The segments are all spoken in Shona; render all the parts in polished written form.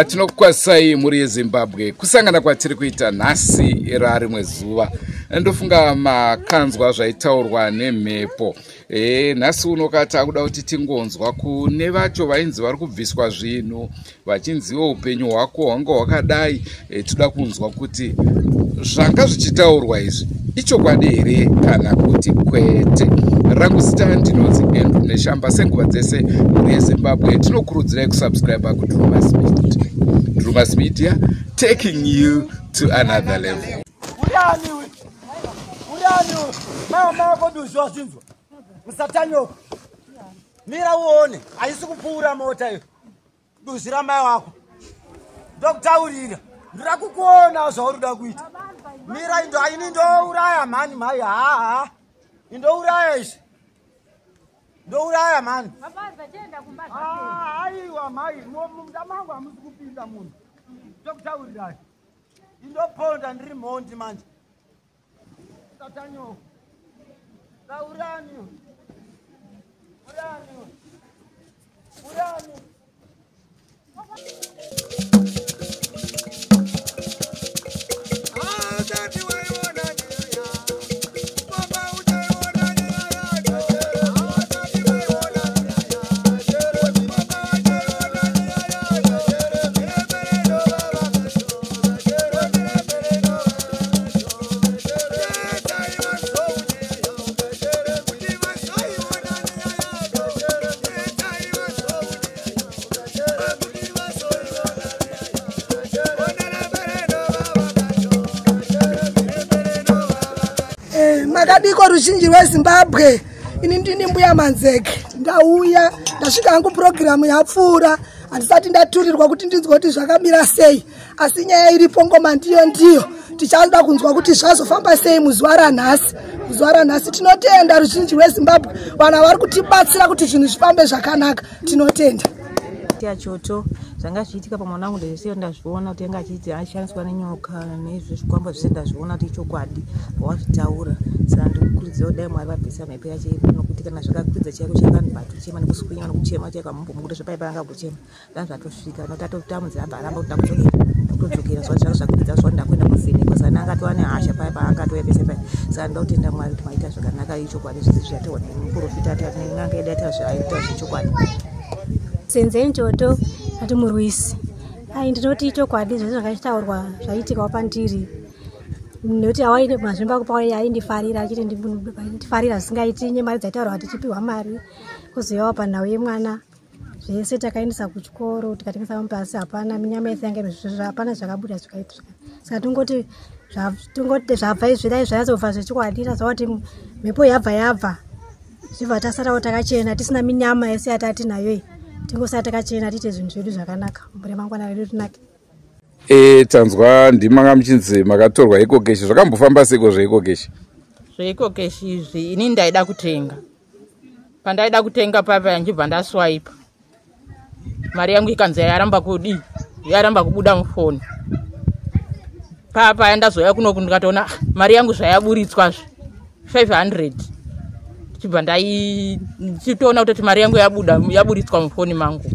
Tinokukwazisai mhuri yeZimbabwe kusangana kwatiri kuita nhasi rarimwe zuva. Ndofunga makanzwa zvaitaurwa nemhepo. Nhasi uno takuda kuti tingonzwa kune vacho vainzi vari kubviswa zvinhu vachinziwo upenyu hwako hwanga hwakadai. Toda kunzwa kuti zvanga zvichitaurwa izvi ichokwadi here kana kuti kwete. Rangu zita ndinonzi Andrew Neshamba. Senguva dzese mhuri yeZimbabwe tinokurudzirai kusubscribe kuDrumas Media. Drumas Media, taking you to another level. Uriani we? Uriani we? Mama wako duzvi wazvinzwa. Musatanyoko. Mira uone, haisi kupfuura mota iyo. Duzvi ramai wako. Ndokutaurira. Ndira kukuona zvauri kuda kuita. Mira indo ini ndouraya mhani mhai ha ha. Indouraya izvi. Ndouraya mhani. Ah, aiwa mhai, munda mangu hamusi kupinda munhu. Ndokutaurirai. Indoponda ndiri mhondi manje. Satanyoko. Taurani. Urani. Urani. Makadiko ruzhinji rweZimbabwe, ini ndini Mbuya Manzeke. Ndauya ndasvika hangu purogiramu yapfuura, handisati ndaturirwa kuti ndinzwe kuti zvakamira sei, asi nyaya iripo ngoma ndiyo ndiyo. Tichada kunzwa kuti zvazofamba sei muzuva ranhasi. Muzuva ranhasi tinotenda ruzhinji rweZimbabwe, vanhu vari kutibatsira kuti zvinhu zvifambe zvakanaka, tinotenda. Choto zvanga zvichiitika pamwana wangu ndezvese ndazviona kuti anga achiti ashandiswa nenyoka nezvezvikwambo zvese ndazviona kuti ichokwadi wazvitaura. Saka ndikukurudzira kudai Mwari vabvisa mhepo yacho iripo, nokuti kana zvakakwidza chaiko chakanhu bhatu kuchema nekuswinya nekuchema chaiko hamumbomukuti zvepaipa anga kuchema dai zvatosvika nokuti atotamudza abva aramba kuti ndakudzokera ndakutodzokera zuva zvanga zvakwidza zuva ndakuenda kuvhenekwa. Saka ndanga ane hasha paya paangatouya pese paya. Saka ndoda kutenda Mwari kuti maita zvakanaka, ichokwadi zvese zvataurwa nemuprofita nen'anga yedu yaita zvaita zvechokwadi. Senzeni Choto ati murwisi. Ai, ndinoti ichokwadi zvese zvakachitaurwa zvaiitikawo pandiri, nekuti awaine mazvimba kupa aindifarira achiti ndifarira zvisingaiti nemari dzaitaurwa tichipiwa mari kuzoyawo panhau yemwana. Zvese takaendesa kuchikoro, tikatengesa mupasi, hapana minyama yese yange hapana zvakabuda zvikaitwa. Saka tongoti zvabva izvi dai zvanyatsobva zvechokwadi, taziva kuti mhepo yabva yabva, zvibva tasarawo takachena tisina minyama yese yatatinayo iyi, tingosara takachena tiite zvinhu zvedu zvakanaka, remangwana redu rinake. Tanzwa ndimanga muchinzi makatorwa EcoCash, zvakambofamba seiko zveEcoCash? ZveEcoCash izvi, ini ndaida kutenga. Pandaida kutenga papa ndibva ndaswaipa mari yangu, ikanzi yaramba kudii, yaramba kubuda mufoni. Papa ndazouya kunoku ndikatoona, ah, mari yangu zvayaburitswazve 500, ndichibva ndai ndichitoona kutoti mari yangu yabuda, yaburitswa mufoni mangu,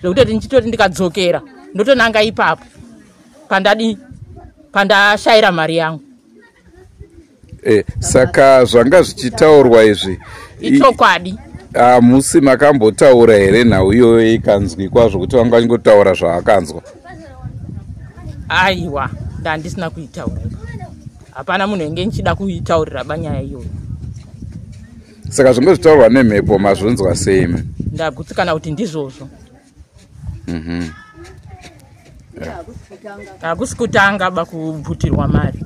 zvekutoti ndichitoti ndikadzokera ndotonanga ipapo pandadi pandashayira mari yangu. Saka zvanga zvichitaurwa izvi ichokwadi. Hamusi makambotaura here nhau iyoyo ikanzwikwa zvokuti vanga vachingotaura zvaakanzwa? Aiwa, ndandisina kuitaura, hapana munhu enge ndichida kuitaurira banyaya iyoyo. Saka zvanga zvitaurwa nemhepo mazvonzwa sei? Ndagutsikana kuti ndizvozvo. Hakusi kutanga bakubvutirwa mari,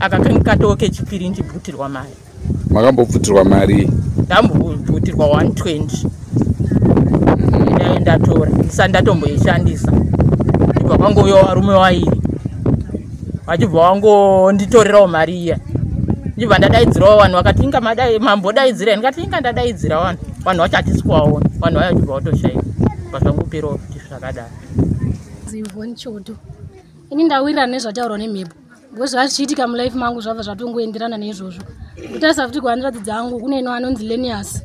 aka kange katoo kechipiri ndichibvutirwa mari. Makambobvutirwa mari? Ndambobvutirwa 120, ndai ndatora ndisati ndatomboishandisa, ndibva kwangouyawo varume vairi vachibva vangonditorerawo mari iya. Ndibva ndadaidzirawo vanhu, vakati inga mambodaidzira, ndikati inga ndadaidzira vanhu, vanhu vacho hatisi kuvaona. Vanhu vaya vachibva vatoshaika, bva zvangoperawo futi zvakadaro. Zivhoni Choto. Ini ndawirirana nezvataurwa nemhepo because zvazvichiitika mulife mangu zvabva zvatongoenderana neizvozvo. Kutarisa futi kuhanzvadzi dzangu, kune ino anonzi Lenius,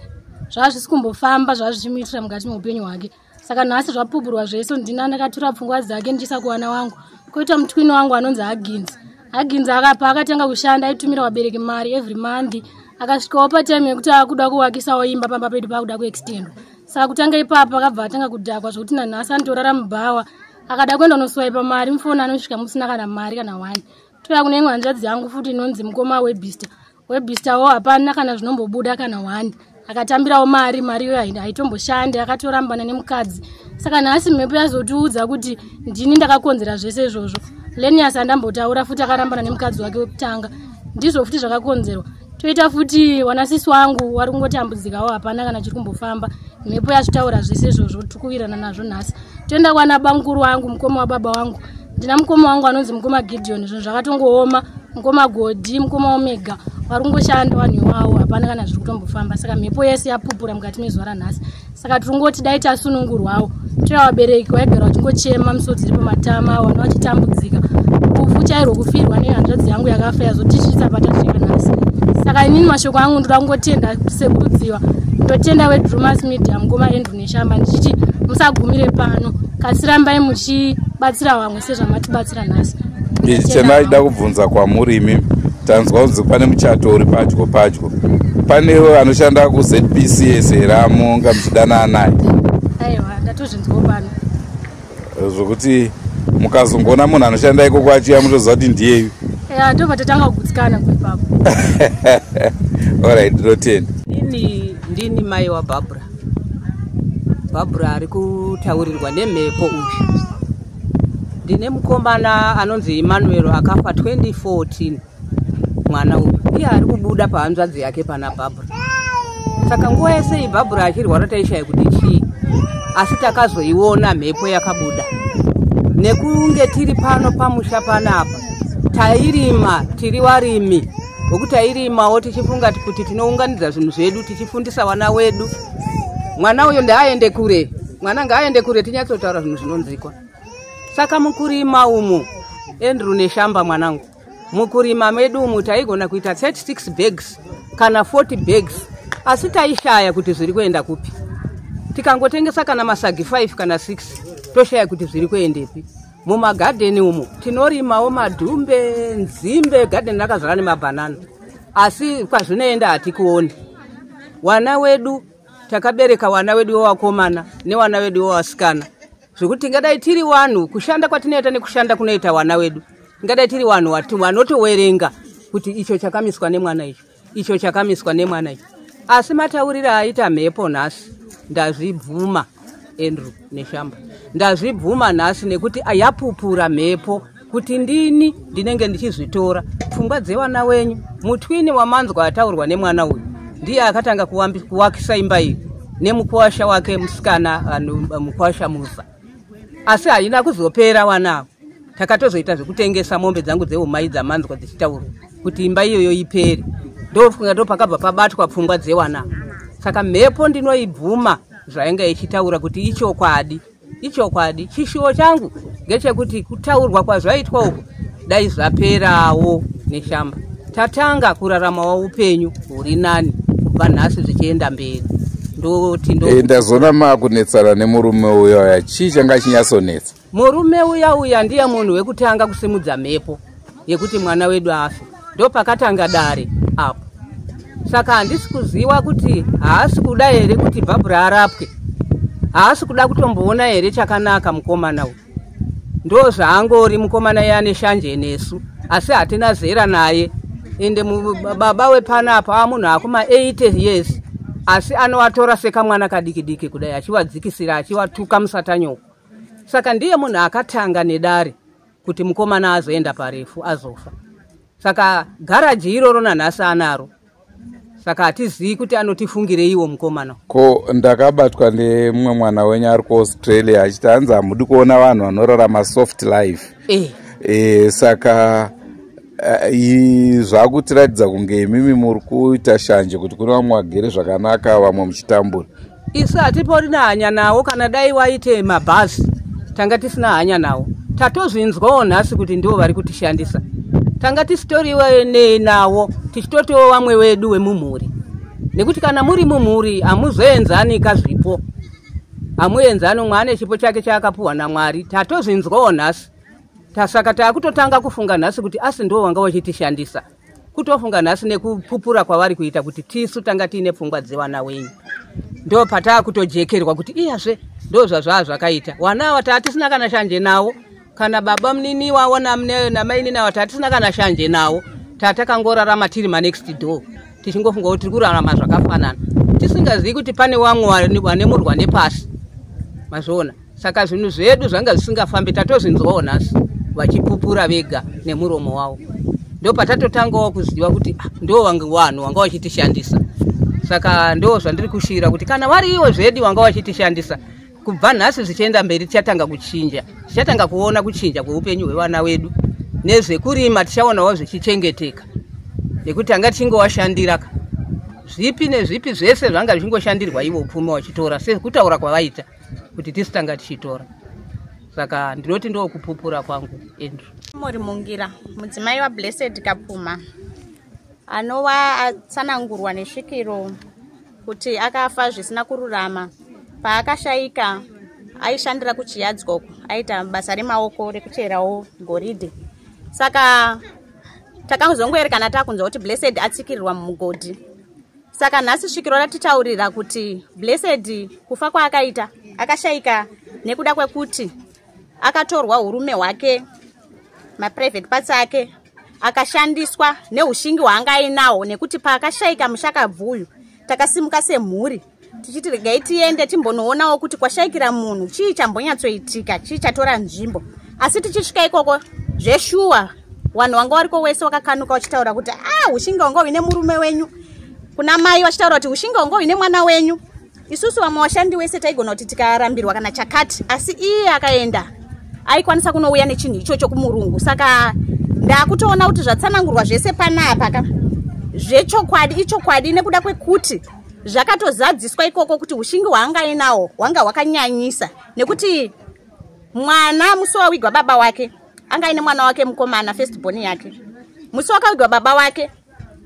zvava zvisi kumbofamba zvava zvichimuitira mukati meupenyu hwake. Saka nhasi zvapupurwa zvese, ndina ndakatura pfungwa dzake ndichisa kuwana wangu. Koita mutwini wangu anonzi Haginzi. Haginzi akapa akatanga kushanda, aitumira vabereki mari every month. Akasvikawo patime yekuti akuda kuwakisawo imba pamba pedu, pakuda kuextendwa. Saka kutanga ipapo akabva atanga kudhakwa, zvokuti nanhasi anotorara mubhawa. Akada kuenda unoswaipa mari mufoni, anosvika musina kana mari kana one. Touya kune imwe hanzvadzi yangu futi inonzi mukoma Webster. Websterwo hapana kana zvinombobuda kana one. Akatambirawo mari, mari iyoyo haitomboshandi, akatorambana nemukadzi. Saka nhasi mhepo yazotiudza kuti ndini ndakakonzera zvese izvozvo. Lenias andambotaura futi akarambana nemukadzi wake wekutanga, ndizvo futi zvakakonzerwa. Toita futi wanasisi wangu wari kungotambudzikawo, hapana kana chiri kumbofamba. Mhepo yazvitaura zvese izvozvo, tiri kuwirirana nazvo nhasi. Toenda kwana bamukuru wangu, mukoma wababa wangu. Ndina mukoma wangu anonzi mukoma Gideon, zvinhu zvakatongooma. Mukoma Godi, mukoma Omega vari kungoshanda vanhu iwavo, hapana kana zviri kutombofamba. Saka mhepo yese yapupura mukati mezuva ranhasi. Saka tiri kungoti dai tasunungurwawo. Toya vabereki vaigara vachingochema, misodzi iri pamatama, vana vachitambudzika, rufu chairwo, kufirwa nehanzvadzi yangu yakafa yazotisvitsa patasvika nhasi. Saka inini mashoko angu ndoda kungotenda sekurudziwa, ndotenda weDrumas Media, mukoma Andrew Neshamba, ndichiti musagumire pano, kasirambai muchibatsira vamwe sezvamatibatsira nhasi. Chendaida kubvunza kwamuri imi, tanzwa kunzi pane muchato uri padyo padyo, pane anoshanda kuZPCS here amunga muchidanana naye? Aiwa, ndatozvinzwawo pano. Zvokuti mukazongoona munhu anoshanda ikoko achiuya, mutoziva kuti ndiyeyu? Ya, ndobva tatanga kugutsikana kuipapo. Alright, ndinotenda. Ini ndini mai waBhabhura. Bhabhura ari kutaurirwa nemhepo uyu. Ndine mukomana anonzi Emmanuel, akafa 2014. Mwana uyu iye ari kubuda pahanzvadzi yake pana Bhabhura. Saka nguva yese iyi Bhabhura achirwara, taishaya kuti chii, asi takazoiona mhepo yakabuda. Nekunge tiri pano pamusha panapa, tairima, tiri varimi wekuti tairimawo tichifunga kuti tinounganidza zvinhu zvedu, tichifundisa vana wedu. Mwana uyo ndaaende kure, mwana ngaaende kure, tinyatsotaura zvinhu zvinonzikwa. Saka mukurima umu, Andrew Neshamba, mwanangu, mukurima medu umu taigona kuita 36 bags kana 40 bags, asi taishaya kuti zviri kuenda kupi. Tikangotengesa kana masagi 5 kana 6, toshaya kuti zviri kuendepi. Mumagadheni umu tinorimawo madhumbe, nzimbe, gadheni rakazara nemabhanana, asi kwazvinoenda hatikuoni. Wana wedu takabereka, wana wedu wewakomana newana wedu wewasikana, zvekuti tingadai tiri vanhu, kushanda kwatinoita nekushanda kunoita wana wedu, tingadai tiri vanhu vanotowerenga kuti icho chakamiswa nemwana icho, icho chakamiswa nemwana icho. Asi matauriro aita mhepo nhasi, ndazvibvuma, Andrew Neshamba, ndazvibvuma nhasi, nekuti yapupura mhepo kuti ndini ndinenge ndichizvitora pfungwa dzevana wenyu. Mutwini wamanzwa ataurwa nemwana uyu ndiye akatanga kuwakisa imba iyi nemukuwasha wake musikana, mukuwasha Musa, asi haina kuzopera. Wanavo takatozoita zvekutengesa mombe dzangu dzeumai dzamanzwa dzichitaurwa kuti imba iyoyo ipere. Ndofunga ndo pakabva pabatwa pfungwa dzewana. Saka mhepo ndinoibvuma zvainga ichitaura kuti ichokwadi, ichokwadi. Chishuwo changu ngechekuti kutaurwa kwazvaitwa uku dai zvaperawo, Neshamba, tatanga kuraramawo upenyu huri nani kubva nhasi zvichienda mberi. Ndoti ndo Ndazoona maakunetsana nemurume uyo uya, chii changa chinyatsonetsa? Murume uya uya ndiye munhu wekutanga kusimudza mhepo yekuti mwana wedu afe. Ndo pakatanga dare apo. Saka handisi kuziva kuti haasi kuda here kuti Bhabhura arapwe, haasi kuda kutomboona here chakanaka. Mukomana uyu ndo zvaangori mukomana iye, ane shanje nesu, asi hatina zera naye. Ende baba wepanapa ava munhu akuma 80 years, asi anovatora sekamwana kadiki diki kudai, achiwadzikisira, achiwatuka musatanyoko. Saka ndiye munhu akatanga nedare kuti mukomana azoenda parefu, azofa. Saka garaji iroro nanhasi anaro, saka hatizivi kuti anotifungireiwo mukomana. Ko ndakabatwa nemumwe mwana wenyu ari kuAustralia achiti hanzi hamudi kuona vanhu vanorarama soft life. Saka zvakutiratidza kunge imimi muri kuita shanje kuti kune vamwe vagere zvakanaka, vamwe muchitambura. Isu hatiporina hanya nawo. Kana dai waite mabhazi, tanga tisina hanya nawo. Tatozvinzwawo nhasi kuti ndivo vari kutishandisa. Tanga tisitoriwe nawo, tichitotiwo vamwe wedu wemumhuri, nekuti kana muri mumhuri hamuzoenzanika zvipo. Amuenzani umwe ane chipo chake chaakapuhwa naMwari. Tatozvinzwawo nhasi, saka taakutotanga kufunga nhasi kuti asi ndo wanga wachitishandisa. Kutofunga nhasi nekupupura kwavari kuita kuti tisu tanga tiine pfungwa dzevana wenyu. Ndo pataakutojekerwa kuti iyazve ndo zvazvaa zvakaita. Wana ava taatisina kana shanje nawo, kana baba munini wavo namainini ava taatisina kana shanje nawo. Tatakangorarama tiri manext door, tichingofunga kuti tiri kurarama zvakafanana, tisingazivi kuti pane vamwe vanemurwa nepasi. Mazviona? Saka zvinhu zvedu zvanga zvisingafambi, tatozvinzwawo nhasi vachipupura vega nemuromo wavo. Ndo patatotangawo kuziva kuti ndo vanhu vanga vachitishandisa. Saka ndo zvandiri kushira kuti kana vari ivo zvedi vanga vachitishandisa, kubva nhasi zvichienda mberi tichatanga kuchinja, tichatanga kuona kuchinja kweupenyu hwevana vedu. Nezvekurima tichaonawo zvichichengeteka, nekuti tanga tichingowashandira zvipi nezvipi zvese zvanga zvichingoshandirwa ivo upfumi wachitora, sekutaura kwavaita kuti tisu tanga tichitora. Saka ndinoti ndokupupura kwangu, Andrew. Mori Mungira, mudzimai waBlessed Kapfuma, anova atsanangurwa nesvikiro kuti akafa zvisina kururama. Paakashaika aishandira kuChiyadzwa uku, aita basa remaoko rekucherawo goridhe. Saka takazongoerekana takunzwa kuti Blessed atsikirirwa mumugodhi. Saka nhasi svikiro ratitaurira kuti Blessed kufa kwaakaita, akashaika nekuda kwekuti akatorwa urume hwake, maprivate parts ake akashandiswa neushingi hwaanga ainawo. Nekuti paakashaika mushakabvuyu, takasimuka semhuri tichiti regai tiende timbonoonawo kuti kwashaikira munhu chii chambonyatsoitika, chii chatora nzvimbo. Asi tichisvika ikoko, zveshuwa vanhu vanga variko wese wakakanuka vachitaura kuti a ushingi hwanga huine murume wenyu, kuna mai vachitaura kuti ushingi hwanga huine mwana wenyu. Isusu vamwe vashandi wese taigona kuti tikarambirwa kana chakati, asi iye akaenda aikwanisa kunouya nechinhu ichocho kumurungu. Saka ndakutoona kuti zvatsanangurwa zvese panapa ka zvechokwadi, ichokwadi, nekuda kwekuti zvakatozadziswa ikoko kuti ushingi hwaanga ainawo hwanga hwakanyanyisa. Nekuti mwana musi wawigwa baba wake, anga aine mwana wake mukomana, first born yake, musi wakawigwa baba wake,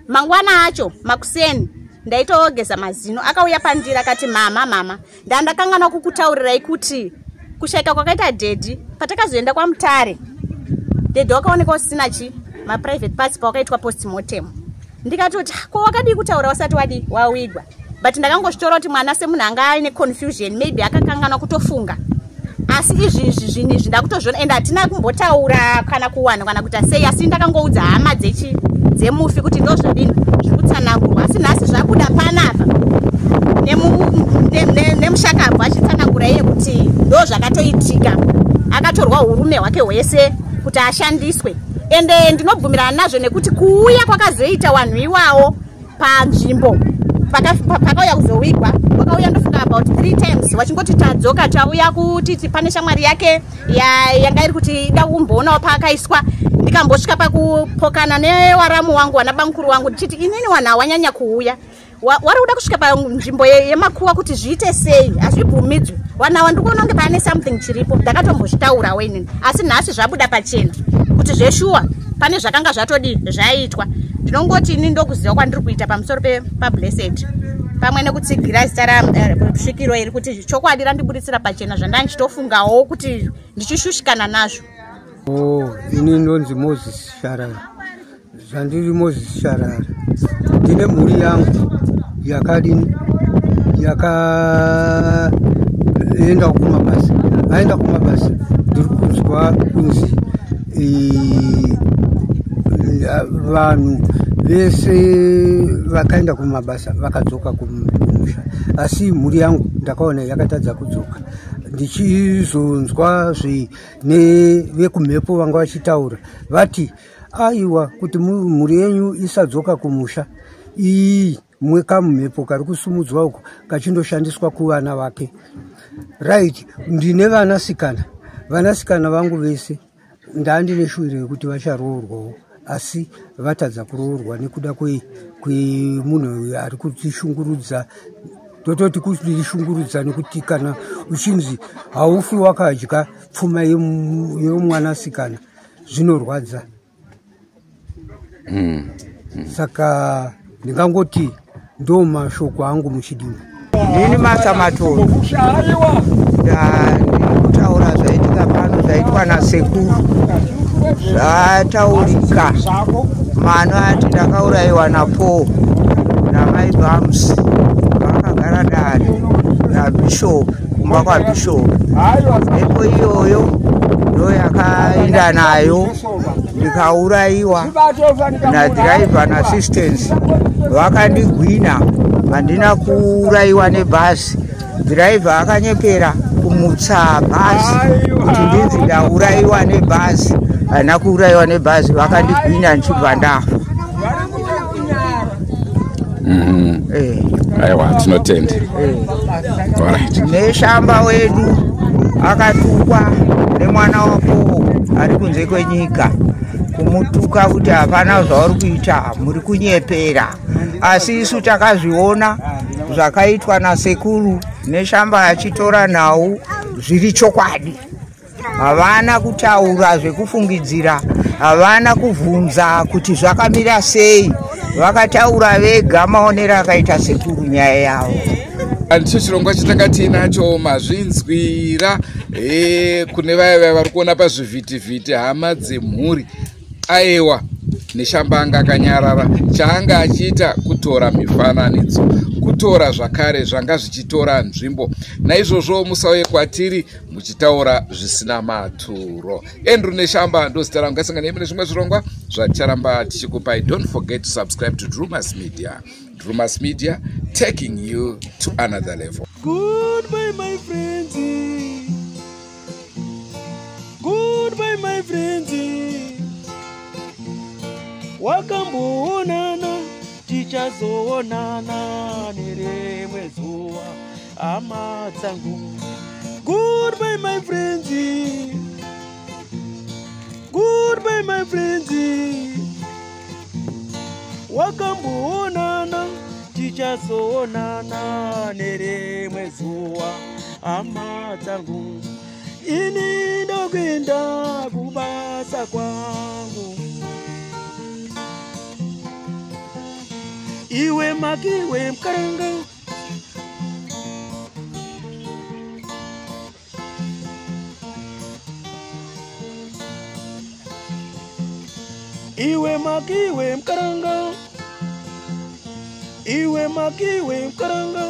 mangwana acho makuseni ndaitogeza mazino, akauya pandiri akati, "Mama, mama, ndandakanganwa kukutaurirai kuti kushaika kwakaita daddy, patakazoenda kwaMutare, daddy wakaonekwa usina chi maprivate parts pawakaitwa postmortem." Ndikatoti, "Ko wakadii kutaura wasati wadi wawigwa?" But ndakangozvitora kuti mwana semunhu anga aine confusion, maybe akakanganwa kutofunga. Asi izvi izvi zvinhu izvi ndakutozviona, ende hatina kumbotaura kana kuwana kana kuita sei, asi ndakangoudza hama dzechi dzemufi kuti ndo zvadini zviri kutsanangurwa. Asi nhasi zvabuda panapa nemushakabvu achitsanangura iye kuti ndo zvakatoitika, akatorwa urume hwake hwese kuti ashandiswe. Ende ndinobvumirana nazvo, nekuti kuuya kwakazoita vanhu iwawo panzvimbo pakauya kuzowigwa, wakauya ndofunga about three times vachingoti tadzoka, tauya kuti pane shamwari yake yanga iri kuti ida kumboonawo paakaiswa. Ndikambosvika pakupokana newaramu wangu, wana bamukuru wangu, ndichiti inini wanhu hawanyanya kuuya, wari kuda kusvika panzvimbo yemakuwa kuti zviite sei? Hazvibvumidzwi. Vanhu ava ndikuona kunge pane something chiripo. Ndakatombozvitaurawo inini, asi nhasi zvabuda pachena kuti zveshuwa pane zvakanga zvatodii zvaitwa. Ndinongoti ini ndokuziva kwandiri kuita pamusoro paBlessed, pamwe nekutsigira zita rasvikiro iri kuti chokwadi randiburitsira pachena zvandanga ndichitofungawo kuti ndichishushikana nazvo. Oh, ini ndonzi Moses Sharara. Zvandiri Moses Sharara, ndine mhuri yangu yakadini, yakaenda kumabasa. Vaenda kumabasa, ndiri kunzwa kunzi vanhu vese vakaenda kumabasa vakadzoka kumusha, asi mhuri yangu ndakaona yakatadza kudzoka. Ndichizonzwa nevekumhepo vanga vachitaura, vati aiwa, kuti mhuri yenyu isadzoka kumusha, iyi mwe kamumhepo kari kusumudzwa uko kachindoshandiswa kuvana vake. Right, ndine vanasikana. Vanasikana vangu vese ndandine shuwiro yekuti vacharoorwawo, asi vatadza kuroorwa nekuda kwemunhu ari kutishungurudza. Tototi kutishungurudza nekuti kana uchinzi haufi wakadya pfuma yemwanasikana, zvinorwadza. Saka ndingangoti ndo mashoko angu muchidimbu. Ndini Master Matondo. Ndiri kutaura zvaitika pano zvaitwa nasekuru. Zvataurika. Mano ati ndakaurayiwa naPaul namai Bams vakagara dare nabishop kumba kwabishop. Mhepo iyoyo ndoyakaenda nayo ndikaurayiwa nadhiraivha naassistance vakandigwina. Handina kuurayiwa nebhazi. Dhiraivha akanyepera kumutsa bhazi kuti ndinzi ndaurayiwa nebhazi. Handina kuurayiwa nebhazi, vakandigwina ndichibva ndafa. Aiwa, tinotenda. Alright. Neshamba wedu akatukwa nemwana waPowo ari kunze kwenyika, kumutuka kuti hapana zvauri kuita, muri kunyepera. Asi isu takazviona zvakaitwa nasekuru Neshamba achitora nhau zviri chokwadi. Havana kutaura zvekufungidzira, havana kuvhunza kuti zvakamira sei, vakataura vega maonero akaita sekuru nyaya yavo. Ndicho chirongwa chatanga tiinacho, mazvinzwira. Kune vaya vaya vari kuona pazvivhitivhiti, hama dzemhuri, aewa, Neshamba anga akanyarara. Chaanga achiita kutora mifananidzo, kutora zvakare zvanga zvichitora nzvimbo. Naizvozvo musauye kwatiri muchitaura zvisina maturo. Andrew Neshamba ndozita rangu. Ngasanganei mune zvimwe zvirongwa zvaticharamba tichikupai. Don't forget to subscribe to Drewmas Media. Drewmas Media, taking you to another level. Goodbye my friends. Goodbye my friends. Wakamboonana, tichazoonana nerimwe zuva, hama dzangu. Goodbye my friends. Goodbye my friends. Wakamboonana, tichazoonana nerimwe zuva, hama dzangu. Ini ndokuenda kubasa kwangu. Iwe makiwe mkaranga. Iwe makiwe mkaranga. Iwe makiwe mkaranga.